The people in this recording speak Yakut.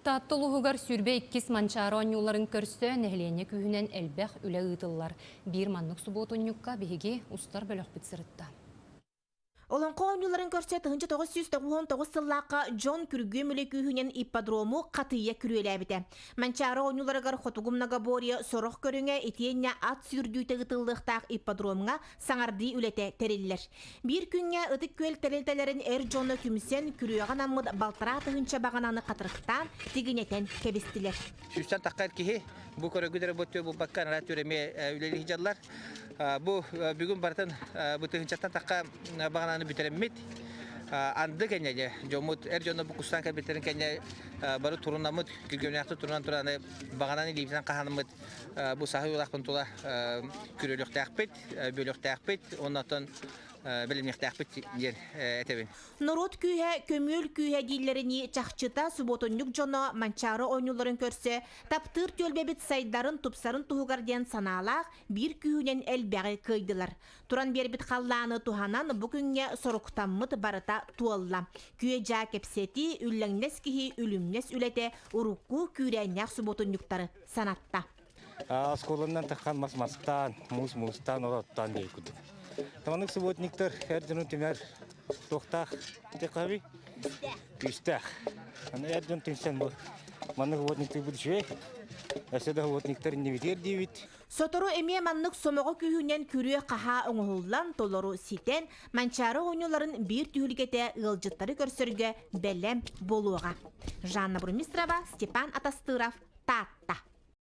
Таатта улууһугар 22 Манчаары оонньууларын көрсө нэһилиэнньэ күүһүнэн элбэх үлэ ыытыллар. Биир маннык субуотунньукка биһиги устар бөлөхпүт сырытта. Олоҥхо оонньууларын көрсө 1999 сыллаахха дьон күргүөм үлэ күүһүнэн ипподрому хатыйа күрүөлээбитэ. Манчаары оонньууларыгар хотугу многоборье сорох көрүҥэ итиэннэ ат сүүрдүүтэ ыытыллыахтаах ипподромҥа саҥардыы үлэтэ тэриллэр. Биир күҥҥэ Ытык Күөл тэрилтэлэрин эр дьоно түмсэн, күрүөҕэ анаммыт балтараа тыһыынча баҕананы хатырыктаан, тигинэтэн кэбистилэр. Сүүстэн таххар киһи бу көрөгү эрэ бу булбакка анараа түөр эмиэ үлэлии сылдьаллар. Бу бүгүн барытын бу тыһыынчаттан тахха баҕананы бүтэрэммит. Анды кэннэ дьэ дьоммут эр дьоно бу кустаан кэлбиттэрин кэннэ бары турунаммыт, күргүөмнээхтик турунан туран баҕананы илиибитинэн хаһанаммыт бу саһы улаахпын тула күрүөлүөхтээхпит. бөлөхтөөхпүт уонна оттон бэлэмниэхтээхпит диэн этэбин. Норуот күүһэ, көмүөл күүһэ дииллэринии чахчыта субуотунньук дьоно Манчаары оонньууларын көрсө таптыыр түөлбэбит сайдарын, тупсарын туһугар диэн санаалаах биир күүһүнэн элбэҕи кыайдылар. Туран биэрбит халлааны туһанан бу күҥҥэ соруктаммыт барыта туолла. Күө-дьаа кэпсэтии, үллэҥнэс киһи үлүмнэс үлэтэ урукку күүрээннээх субуотунньуктары санатта. Оскуоланан таххан мас мастаан, муус муустаан, ол оттоон диэй курдук. Таманык субботниктар эр дьону түмэр туохтаах диэххэ күүстээх. Аны эр дьон түмсэн бу маннык субботниктар үчүгэй. Өссө да субботниктар иннибитигэр диибит. Сотору эмиэ маннык сомоҕо күүһүнэн күрүө-хаһаа оҥоһуллан, толору ситэн, Манчаары оонньууларын биир түһүлгэтэ ыалдьыттары көрсөргө бэлэм буолуоҕа. Жанна Бурмистрова, Степан Атастыров, Таатта.